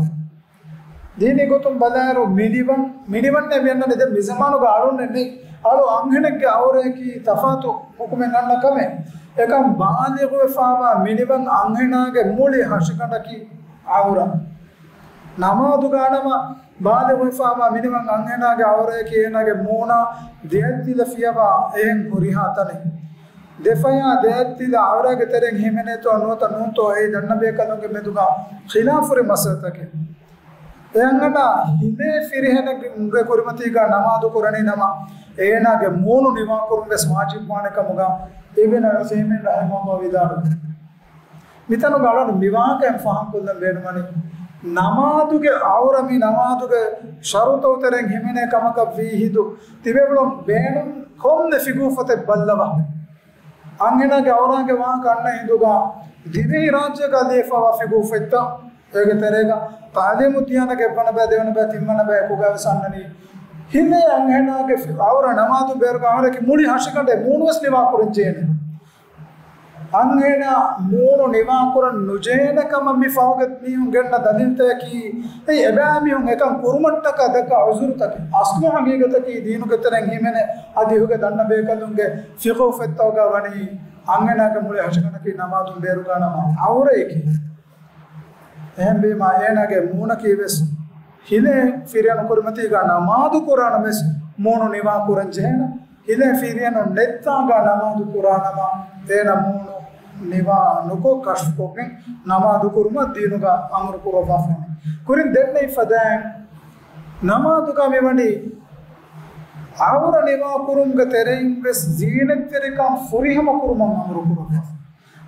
ދީނީ ގޮތުން ބަލާއިރު މިނިވަން، މިނިވަންނޭ މި އަންނަނީ ދެން މިޒަމާނުގަ އަޅުންނެއް ނެތް. އަޅު އަންހެނެއްގެ އައުރައަކީ ތަފާތު ޙުކުމެއް އަންނަ ކަމެއް. އެކަން ބާލިޣުވެފައިވާ މިނިވަން އަންހެނާގެ މުޅި ހަށިގަނޑަކީ އައުރަ. ނަމާދުގަ ނަމަ ބާލިޣުވެފައިވާ މިނިވަން އަންހެނާގެ އައުރައަކީ އޭނާގެ މޫނާ ދެއަތްތިލަ ފިޔަވާ އެހެން ހުރިހާ ތަނެއް. ދެފަޔާ ދެއަތްތިލަ އައުރާގެ ތެރެއިން ހިމެނޭތޯ ނުވަތަ ނޫންތޯ އެއީ ދަންނަ ބޭކަލުންގެ މެދުގަ ޚިލާފު ހުރި މައްސަލަތަކެއް. އެ އަންހެނާ ހިލޭ ފިރިހެނެއްގެ ކުރިމަތީގަ ނަމާދު ކުރަނީ ނަމަ، އޭނާގެ މޫނު ނިވާކުރުން ވެސް ވާޖިބުވާނެ ކަމުގަ އިބްނު ޢުސައިމީން ރަޙިމަހުﷲ ވިދާޅުވި. މިތަނުގަ އަޅުން މި ވާހަކައިން ފާހަގަކޮށްލަން ބޭނުންވަނީ، ނަމާދުގެ އައުރަ މި ނަމާދުގެ ޝަރުޠުތެރެއިން ހިމެނޭ ކަމަކަށް ވީހިނދު، ތިބޭފުޅުން ބޭނުން ކޮންމެ ފިޤުހު ފޮތެއް ބައްލަވާ. އަންހެނާގެ އައުރާގެ ވާހަކަ އަންނަ ހިނދުގަ ދިވެހި ރާއްޖޭގަ ލިޔެފައިވާ ފިޤުހު ފޮތްތައް، އޭގެ ތެރޭގަ ތަޢުލީމުއްދިޔާނާގެ އެއްވަނަ ބަޔަށް، ދެވަނަ ބަޔަށް، ތިންވަނަ ބަޔަށް އެކުގައި ވެސް އަންނަނީ. ހިލޭ އަންހެނާގެ ފި-، އައުރަ ނަމާދު ބޭރުގަ އަހަރެކި މުޅި ހަށިގަނޑެއް މޫނުވެސް ނިވާކުރަން ޖެހޭނެ. އަންހެނާ މޫނު ނިވާކުރަން ނުޖެހޭނެ ކަމަށް މި ފަހުގެ މީހުން ގެންނަ ދަލީލުތަކަކީ، އެއީ އެބައިމީހުން އެކަން ކުރުމަށްޓަކާ ދައްކާ ޢުޛުރުތަކެއް. އަސްލު ހަގީގަތަކީ ދީނުގެ ތެރެއިން ހިމެނޭ އަދި އިހުގެ ދަންނަ ބޭކަލުންގެ ފިޤުހު ފޮތްތަކުގަ ވަނީ އަންހެނާގެ މުޅި ހަށިގަނޑަކީ ނަމާދުން ބޭރުގަ ނަމަ އައުރައެކޭ. އެހެންވީމާ އޭނާގެ މޫނަކީ ވެސް ހިލޭ ފިރިހެނު ކުރިމަތީގަ ނަމާދު ކުރާނަމަވެސް މޫނު ނިވާ ކުރަން ޖެހޭނެ. ހިލޭ ފިރިހެނު ނެއްތާގަ ނަމާދު ކުރާނަމަ އޭނަ މޫނު ނިވާ ނުކޮށް ކަޝްފުކޮށްގެން ނަމާދު ކުރުމަށް ދީނުގަ އަމުރު ކުރައްވާފަ. ކުރިން ދެންނެވި ފަދައިން ނަމާދުގަ މިވަނީ އައުރަ ނިވާ ކުރުމުގެ ތެރެއިން ވެސް ޒީނަތްތެރިކަން ފުރިހަމަ ކުރުމަށް އަމުރު ކުރައްވާފަ.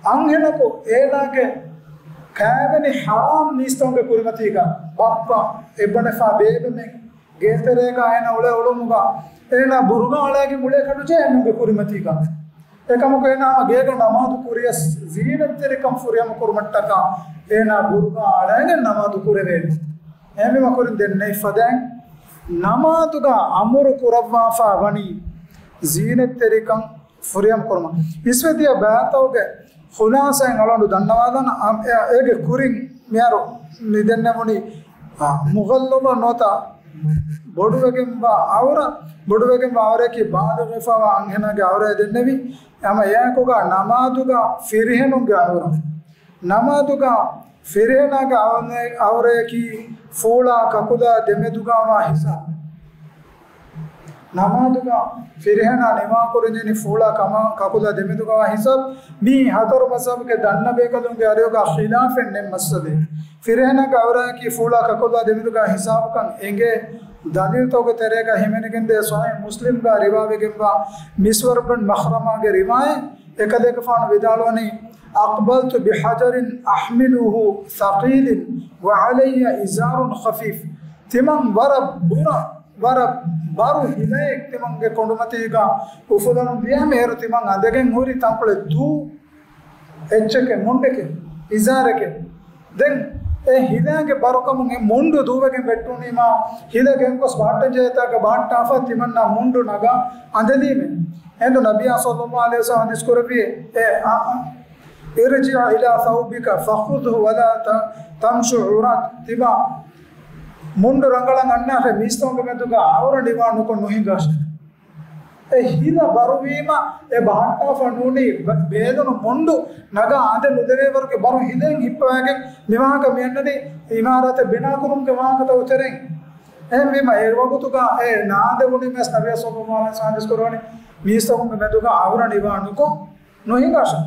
އަންހެނަކު އޭނާގެ ކައިވެނި ޙަރާމް ނީސްތަކުންގެ ކުރިމަތީގަ ބައްޕަ އެއްބަނެފާ ބޭބެމެން ގޭތެރޭގަ އޭނާ އުޅޭ އުޅުމުގަ އޭނާ ބުރުގާ އަޅައިގެން އުޅޭކަށް ނުޖެހޭ އެމީހުންގެ ކުރިމަތީގަ. އެކަމަކު އޭނާ ހަމަ ގޭގަ ނަމާދު ކުރިޔަސް ޒީނަތްތެރިކަން ފުރިހަމަ ކުރުމަށްޓަކާ އޭނާ ބުރުގާ އަޅައިގެން ނަމާދު ކުރެވޭނެ. އެހެންވީމަ ކުރިން ދެންނެވި ފަދައިން ނަމާދުގަ އަމުރު ކުރައްވާފަ ވަނީ ޒީނަތްތެރިކަން ފުރިހަމަ ކުރުމަށް. އިސްވެދިޔަ ބައިތަކުގެ ޚުލާސާއިން އަޅުގަނޑު ދަންނަވާލަން، އަ، އެ، އޭގެ ކުރިން މިހާރު މި ދެންނެވުނީ، އަ، މުޣައްލަޟަ ނުވަތަ ބޮޑުވެގެންވާ އައުރަ، ބޮޑުވެގެންވާ އައުރައަކީ ބާލިޣުވެފައިވާ އަންހެނާގެ އައުރައޭ ދެންނެވީ. ހަމަ އެއާއެކުގަ ނަމާދުގަ ފިރިހެނުންގެ އައުރަ. ނަމާދުގަ ފިރިހެނާގެ އައުރަ، އައުރައަކީ ފޫޅާ ކަކުލާ ދެމެދުގަވާ ހިސާބު. ނަމާދުގަ ފިރިހެނާ ނިވާކުރަންޖެހެނީ ފޫޅާ ކަމާ ކަކުލާ ދެމެދުގަވާ ހިސާބު. މީ ހަތަރު މަޒްހަބުގެ ދަންނަ ބޭކަލުންގެ އަރިހުގަ ޚިލާފެއް ނެތް މައްސަލައެއް. ފިރިހެނަކަށް އައުރައަކީ ފޫޅާ ކަކުލާ ދެމެދުގަ ހިސާބުކަން އެނގޭ ދަލީލްތަކުގެ ތެރޭގަ ހިމެނިގެންދޭ ޞަޙީޙު މުސްލިމްގަ ރިވާވެގެންވާ މިސްވަރު ބިން މަޚްރަމާގެ ރިވާޔަތް. އެކަލޭގެފާނު ވިދާޅުވަނީ، أقبلت بحجر أحمله ثقيل وعلي إزار خفيف. ތިމަން ވަރަށް ބުރަ، ވަރަށް ބަރު ހިލައެއް ތިމަންގެ ކޮނޑުމަތީގަ އުފުލަން ދިޔަމޭ، އޭރު ތިމަން އަނދެގެން ހުރި ތަންކޮޅެއް ދޫ އެއްޗެކެ، މުންޑެކެ، އިޒާރެކެ. ދެން އެ ހިލާގެ ބަރުކަމުން އެ މުންޑު ދޫވެގެން ވެއްޓުނީމާ، ހިލަ ގެންގޮސް ބަހައްޓަންޖެހޭތާގަ ބަހައްޓާފަ ތިމަންނާ މުންޑު ނަގާ އަނދެލީމޭ. އެހިނދު ނަބިއްޔާ ޞައްލައްލާހު ޢަލައިހި ވަސައްލަމަ ޙަދީޘް ކުރެއްވި އެ، އަ، އަ، ارجع إلى ثوبك فخذه ولا ت-، تمش عريانا. ތިބާ މުންޑު ރަނގަޅަށް އަންނާށޭ، މީސްތަކުންގެ މެދުގަ އައުރަ ނިވާ ނުކޮށް ނުހިނގާށޭ. އެ ހިލަ ބަރުވީމަ އެ ބަހައްޓާފަ ނޫނީ ބޭލުނު މުންޑު ނަގާ އަނދެއް ނުދެވޭވަރުގެ ބަރު ހިލައިން ހިއްޕަވައިގެން މިވާހަކަ މިއަންނަނީ އިމާރާތެއް ބިނާކުރުމުގެ ވާހަކަތައް އުތެރެއިން. އެހެންވީމަ އެ ވަގުތުގަ އެ ނާނދެވުނީމަ ނަބިއްޔާ ޞައްލައްލާހު ޢަލައިހި ވަސައްލަމަ ޙަދީޘް ކުރައްވަނީ މީސްތަކުންގެ މެދުގަ އައުރަ ނިވާ ނުކޮށް ނުހިނގާށޭ.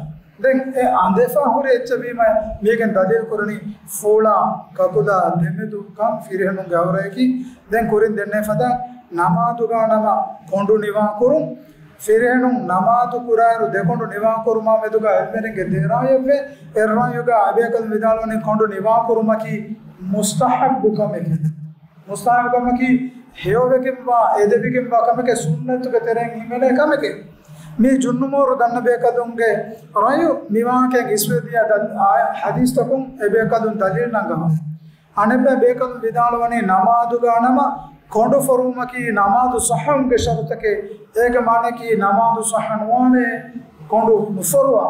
ދެން އެ އަނދެފަ ހުރި އެއްޗެއް ވީމަ މީގެން ދަލީލު ކުރަނީ ފޫޅާ ކަކުލާ ދެމެދު ކަން ފިރިހެނުންގެ އައުރަޔަކީ. ދެން ކުރިން ދެންނެވި ފަދަ ނަމާދުގަ ނަމަ ކޮނޑު ނިވާ ކުރުން. ފިރިހެނުން ނަމާދު ކުރާއިރު ދެކޮނޑު ނިވާ ކުރުމާ މެދުގަ އެއްވެރިންގެ ދެ ރާއުޔެއްވޭ. އެއް ރާއުގަ އެބޭކަލުން ވިދާޅުވަނީ ކޮނޑު ނިވާ ކުރުމަކީ މުސްތަޙައްބު ކަމެކޭ. މުސްތަޙައްބު ކަމަކީ ހެޔޮވެގެންވާ، އެދެވިގެންވާ ކަމެކޭ، ސުންނަތުގެ ތެރެއިން ހިމެނޭ ކަމެކޭ. މީ ޖުމްހޫރު ދަންނަ ބޭކަލުންގެ ރައުޔު. މިވާހަކައިން އިސްވެދިޔަ ދަލް-، އާ، ޙަދީޘްތަކުން އެބޭކަލުން ދަލީލު ނަންގަވާ. އަނެއްބައި ބޭކަލުން ވިދާޅުވަނީ ނަމާދުގަ ނަމަ ކޮނޑު ފޮރުވުމަކީ ނަމާދު ޞައްޙަވުމުގެ ޝަރުޠެކޭ. އޭގެ މާނައަކީ ނަމާދު ޞައްޙަ ނުވާނެ ކޮނޑު ނުފޮރުވާ.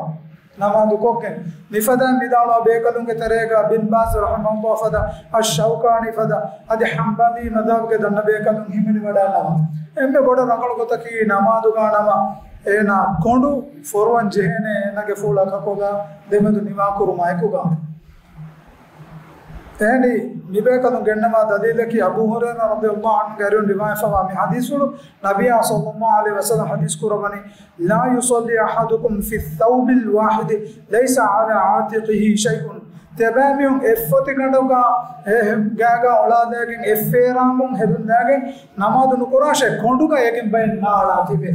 ނަމާދު ކޮށްގެން. މިފަދައިން ވިދާޅުވާ ބޭކަލުންގެ ތެރޭގަ ބިން ބާޒް ރަޙިމަހުﷲ ފަދަ، އައްޝައުކާނީ ފަދަ، އަދި ޙަންބަލީ މަޛްހަބުގެ ދަންނަ ބޭކަލުން ހިމެނިވަޑައިންނަވާ. އެންމެ ބޮޑަށް ރަނގަޅު ގޮތަކީ ނަމާދުގަ ނަމަ އޭނާ ކޮނޑު ފޮރުވަން ޖެހޭނެ އޭނާގެ ފޫޅާ ކަކުލާ ދެމެދު ނިވާކުރުމާ އެކުގަ. އެހެނީ، މިބޭކަލުން ގެންނަވާ ދަލީލަކީ އަބޫ ހުރައިރާ ރަޟިޔަﷲ ޢަންހުގެ އަރިހުން ރިވާޔަތްވާ މި ޙަދީޘުޅު، ނަބިއްޔާ ޞައްލައްލާހު ޢަލައިހި ވަސައްލަމަ ޙަދީޘް ކުރައްވަނީ، لا يصلي أحدكم في الثوب الواحد ليس على عاتقه شيء. ތިޔަބައިމީހުން އެއްފޮތިގަނޑުގަ އެ ގާގަ އޮޅާލައިގެން އެއްފޭރާމުން ހެދުންލައިގެން ނަމާދު ނުކުރާށޭ، ކޮނޑުގަ އޭގެން ބައެއް ނާޅާ ތިބެ.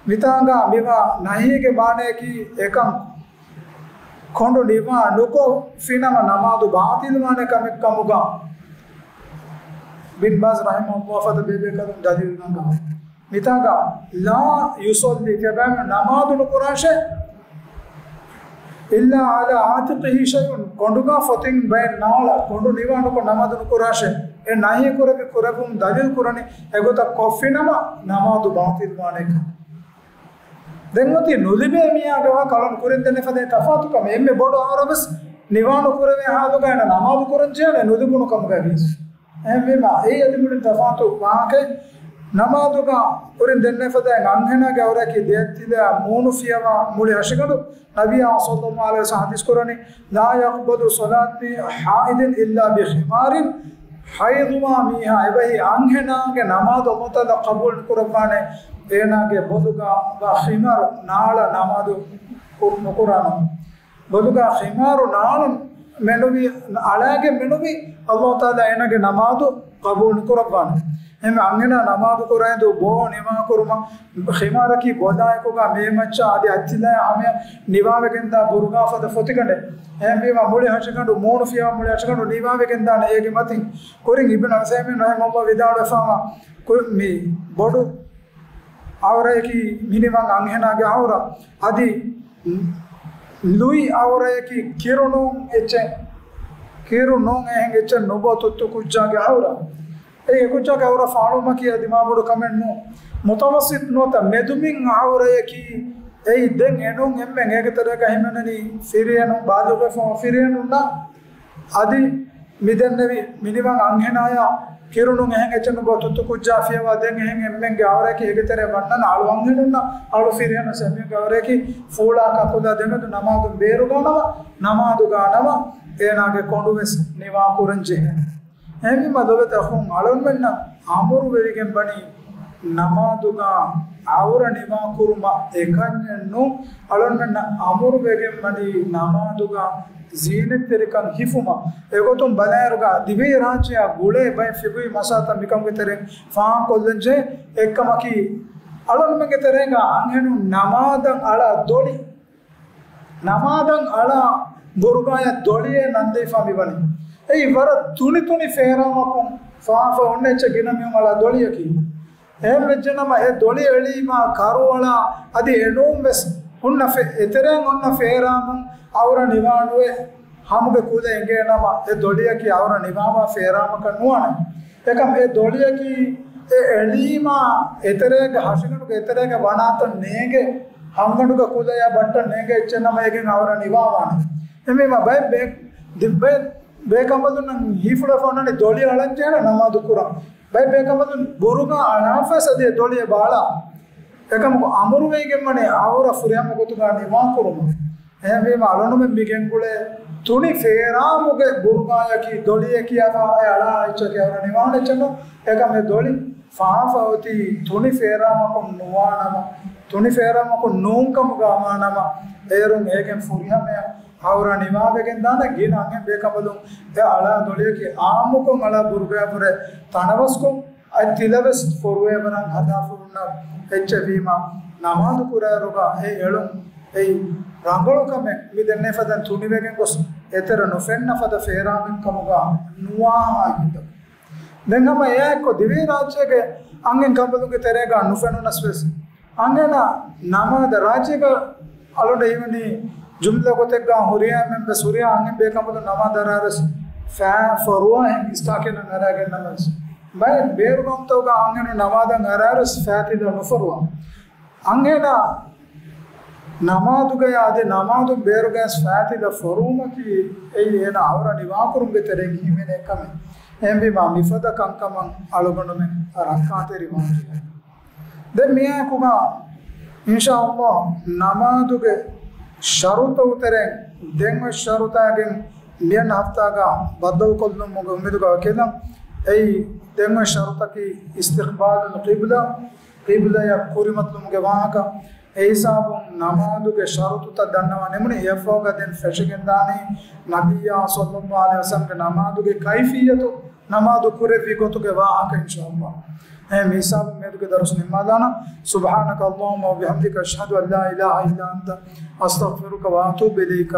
މިތާނގަ މިވާ ނަހީގެ މާނައަކީ އެކަން ކޮނޑު ނިވާ ނުކޮށްފިނަމަ ނަމާދު ބާޠިލްވާނެ ކަމެއް ކަމުގަ ބިން ބާޒް ރަޙިމަހުﷲ ފަދަ ބޭބޭކަލުން ދަލީލު ނަންގަވާ. މިތާގަ لا يصلي ތިޔަބައިމީހުން ނަމާދު ނުކުރާށޭ، إلا على عاتقه شيء ކޮނޑުގަ ފޮތިން ބައެއް ނާޅާ، ކޮނޑު ނިވާ ނުކޮށް ނަމާދު ނުކުރާށޭ. އެ ނަހީ ކުރެއްވި ކުރެއްވުން ދަލީލު ކުރަނީ އެގޮތަށް ކޮށްފިނަމަ ނަމާދު ބާޠިލްވާނެކަން. ދެން އޮތީ ނުލިބޭ މީހާގެ ވާ ކަލަން ކުރިން ދެންނެވި ފަދައިން ތަފާތު ކަމެއް. އެންމެ ބޮޑު އަހަރު ވެސް ނިވާނުކުރެވޭ ޙާލުގަ އޭނަ ނަމާދު ކުރަން ޖެހޭނެ ނުލިބުނު ކަމުގައި ވިޔަސް. އެހެންވީމަ އެއީ އަދި މުޅިން ތަފާތު ވާހަކައެއް. ނަމާދުގަ ކުރިން ދެންނެވި ފަދައިން އަންހެނާގެ އައުރައަކީ ދެއަތްތިލައާ މޫނު ފިޔަވާ މުޅި ހަށިގަނޑު. ނަބިއްޔާ ޞައްލައްލާހު ޢަލައިހި ވަސައްލަމަ ޙަދީޘް ކުރަނީ، لا يقبل صلاة حائض إلا بخمار. ޙައިޟުވާ މީހާ އެބަހީ އަންހެނާގެ ނަމާދު ﷲ ތަޢާލާ ޤަބޫލު ނުކުރައްވާނެ، އޭނާގެ ބޮލުގަ ވާ ޚިމާރު ނާޅަ ނަމާދު ކުރު-، ނުކުރާނަމަ. ބޮލުގަ ޚިމާރު ނާޅަ މެނުވީ، އަޅާގެން މެނުވީ، ﷲ ތަޢާލާ އޭނާގެ ނަމާދު ޤަބޫލު ނުކުރައްވާނެ. އެހެންވެ އަންހެނާ ނަމާދު ކުރާއިދޫ ބޯ ނިވާކުރުމަށް ޚިމާރަކީ ބޮލާއެކުގަ މޭމައްޗަށް އަދި އަތްތިލަޔާ ހަމަޔަށް ނިވާވެގެންދާ ބުރުގާ ފަދަ ފޮތިގަނޑެއް. އެހެންވީމަ މުޅި ހަށިގަނޑު މޫނު ފިޔަވާ މުޅި ހަށިގަނޑު ނިވާވެގެންދާނެ އޭގެ މަތިން. ކުރިން އިބްނު ޢުޘައިމީން ރަޙިމަހުﷲ ވިދާޅުވެފައިވާ ކު-، މި ބޮޑު އައުރަޔަކީ މިނިވަން އަންހެނާގެ އައުރަ. އަދި ލުއި އައުރަޔަކީ ކިރު ނޫން އެއްޗެއް، ކިރު ނޫން އެހެން އެއްޗެއް ނުބޯ ތުއްތު ކުއްޖާގެ އައުރަ. އެ އެކުއްޖާގެ އައުރަ ފާޅުވުމަކީ އަދި މާ ބޮޑު ކަމެއް ނޫން. މުތަވައްސިޠު ނުވަތަ މެދުމިން އައުރަޔަކީ އެއީ ދެން އެނޫން އެންމެން އޭގެ ތެރޭގަ ހިމެނެނީ ފިރިހެނުން، ބާލިޣުވެފަ ފިރިހެނުންނާ އަދި މިދެންނެވި މިނިވަން އަންހެނާޔާ ކިރުނު އެހެން އެއްޗެއް ނުބޯ ތުއްތު ކުއްޖާ ފިޔަވާ ދެން އެހެން އެންމެންގެ އައުރައަކީ އޭގެ ތެރޭ ވަންނަން އަޅު އަންހެނުންނަށް އަޅު ފިރިހެނުން އެންމެންގެ އައުރައަކީ ފޫޅާ ކަކުލާ ދެމެދު ނަމާދުން ބޭރުގަންނަވާ ނަމާދުގަ ނަމަ އޭނާގެ ކޮނޑު ވެސް ނިވާ ކުރަން ޖެހޭ. އެހެންވީމަ ލޮބުވެތި އަޚުން އަޅުންމެންނަށް އަމުރު ވެވިގެން ވަނީ ނަމާދުގަ އައުރަ ނިވާކުރުމަށް އެކަންޏެއް ނޫން. އަޅުންމެންނަށް އަމުރުވެގެން ވަނީ ނަމާދުގަ ޒީނަތްތެރިކަން ހިފުމަށް. އެގޮތުން ބަލާއިރުގަ ދިވެހި ރާއްޖެއާ ގުޅޭ ބައެއް ފިގުހި މަސައްކަތް މިކަމުގެ ތެރެއިން ފާހަގަކޮށްލަންޖެހޭ. އެއްކަމަކީ، އަޅުންމެންގެ ތެރޭގަ އަންހެނުން ނަމާދަށް އަޅާ ދޮޅި، ނަމާދަށް އަޅާ ބުރުގާޔަށް ދޮޅިއޭ ނަންދީފާ މިވަނީ. އެއީ ވަރަށް ތުނިތުނި ފޭރާމަކުން ފާފަ އޮންނަ އެއްޗެއް ގިނަ މީހުން އަޅާ ދޮޅިއަކީ. އެހެން ވެއްޖެނަމަ އެ ދޮޅި އެޅީމާ ކަރުއަޅާ އަދި އެނޫން ވެސް ހުންނަ ފެ-، އެތެރެއިން އޮންނަ ފޭރާމުން އައުރަ ނިވާނުވެ ހަމުގެ ކުލަ އެނގޭނަމަ އެ ދޮޅިއަކީ އައުރަ ނިވާވާ ފޭރާމަކަށް ނުވާނެ. އެކަމް އެ ދޮޅިއަކީ އެ އެޅީމާ އެތެރޭގެ ހަށިގަނޑުގެ އެތެރޭގެ ވަނާތައް ނޭނގެ ހަށިގަނޑުގެ ކުލަޔާ ބައްޓަށް ނޭނގެ އެއްޗެއް ނަމަ އޭގެން އައުރަ ނިވާވާނެ. އެމީމާ ބައެއް ބޭ-، ދި-، ބައެއް ބޭކަނބަލުންނަށް ހީފުޅަފަ އޮންނަނީ ދޮޅި އަޅަންޖެހޭނެ ނަމާދު ކުރަން. ބައެއް ބޭކަނބަލުން ބުރުގާ އަޅާފަވެސް އަދި އެ ދޮޅި އެބަ އަޅާ. އެކަމަކު އަމުރުވެގެން ވަނީ އައުރަ ފުރިހަމަ ގޮތުގަ ނިވާކުރުމަށް. އެހެންވީމަ އަޅުނުމެން މިގެންގުޅޭ ތުނި ފޭރާމުގެ ބުރުގާޔަކީ ދޮޅިއެއް ކިޔާފަ އެ އަޅާ އެއްޗަކީ އައުރަ ނިވާނެ އެއްޗެއް ނޫން. އެކަމް އެ ދޮޅި ފާފަ އޮތީ ތުނި ފޭރާމަކުން ނުވާނަމަ، ތުނި ފޭރާމަކުން ނޫންކަމުގަ ވާނަމަ، އޭރުން އޭގެން ފުރިހަމަޔަށް އައުރަ ނިވާވެގެން ދާނެ. ގިނަ އަންހެން ބޭކަނބަލުން އެ އަޅާ ދޮޅިއަކީ އާއްމުކޮށް އަޅާ ބުރުގާ ފުރެ ތަނަވަސްކޮށް، އަދި ތިލަވެސް ފޮރުވޭވަރަށް ހަދާފަ ހުންނަ އެއްޗެއް ވީމަ، ނަމާދު ކުރާއިރުގަ އެ އެޅުން އެއީ ރަނގަޅު ކަމެއް. މި ދެންނެވި ފަދައިން ތުނިވެގެން ގޮސް އެތެރެ ނުފެންނަ ފަދަ ފޭރާމެއް ކަމުގަ ނުވާހާ ހިނދު. ދެން ހަމަ އެއާއެއްކޮށް ދިވެހި ރާއްޖޭގެ އަންހެން ކަނބަލުންގެ ތެރޭގަ ނުފެނުނަސް ވެސް، އަންހެނާ ނަމާދަށް ރާއްޖޭގަ އަޅުގަނޑަށް ހީވަނީ ޖުމްލަ ގޮތެއްގަ ހުރިހާ އެންމެން ވެސް ހުރިހާ އަންހެން ބޭކަނބަލުން ނަމާދަށް އަރާއިރުވެސް ފަ-، ފޮރުވާ ހިނގި ސްޓާކެއް ނަން އަރާގެން ނަމަވެސް، ބައެއް ބޭރު ގައުމުތަކުގަ އަންހެނުން ނަމާދަށް އަރާއިރުވެސް ފައިތިލަ ނުފޮރުވާ. އަންހެނާ ނަމާދުގަޔާ އަދި ނަމާދުން ބޭރުގަޔަސް ފައިތިލަ ފޮރުވުމަކީ އެއީ އޭނާ އައުރަ ނިވާކުރުމުގެ ތެރެއިން ހިމެނޭ ކަމެއް. އެހެންވީމާ މިފަދަ ކަންކަމަށް އަޅުގަނޑުމެން ރައްކާތެރިވާން ޖެހޭ. ދެން މިއާއެކުގަ އިންޝާﷲ ނަމާދުގެ ޝަރުޠު ތެރެއިން ދެން އޮތް ޝަރުޠާގެން މިއަންނަ ހަފްތާގަ ބައްދަލުކޮށްލުމުގެ އުއްމީދުގަ ވަކިލަން. އެއީ ދެން އޮތް ޝަރުޠަކީ އިސްތިޤްބާލުލް ޤިބްލާ، ޤިބްލާއަށް ކުރިމަތިލުމުގެ ވާހަކަ. އެ ހިސާބުން ނަމާދުގެ ޝަރުޠުތައް ދަންނަވާ ނިމުނީ. އެއަށްފަހުގަ ދެން ފެށިގެންދާނީ ނަބިއްޔާ ޞައްލައްލާހު ޢަލައިހި ވަސައްލަމްގެ ނަމާދުގެ ކައިފިއްޔަތު، ނަމާދު ކުރެއްވި ގޮތުގެ ވާހަކަ އިންޝާﷲ. އެހެން މި ހިސާބުން މިއަދުގެ ދަރުސް ނިންމާލާނަން. سبحانك اللهم وبحمدك، أشهد أن لا إله إلا أنت، أستغفرك وأتوب إليك.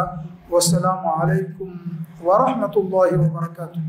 والسلام عليكم ورحمة الله وبركاته.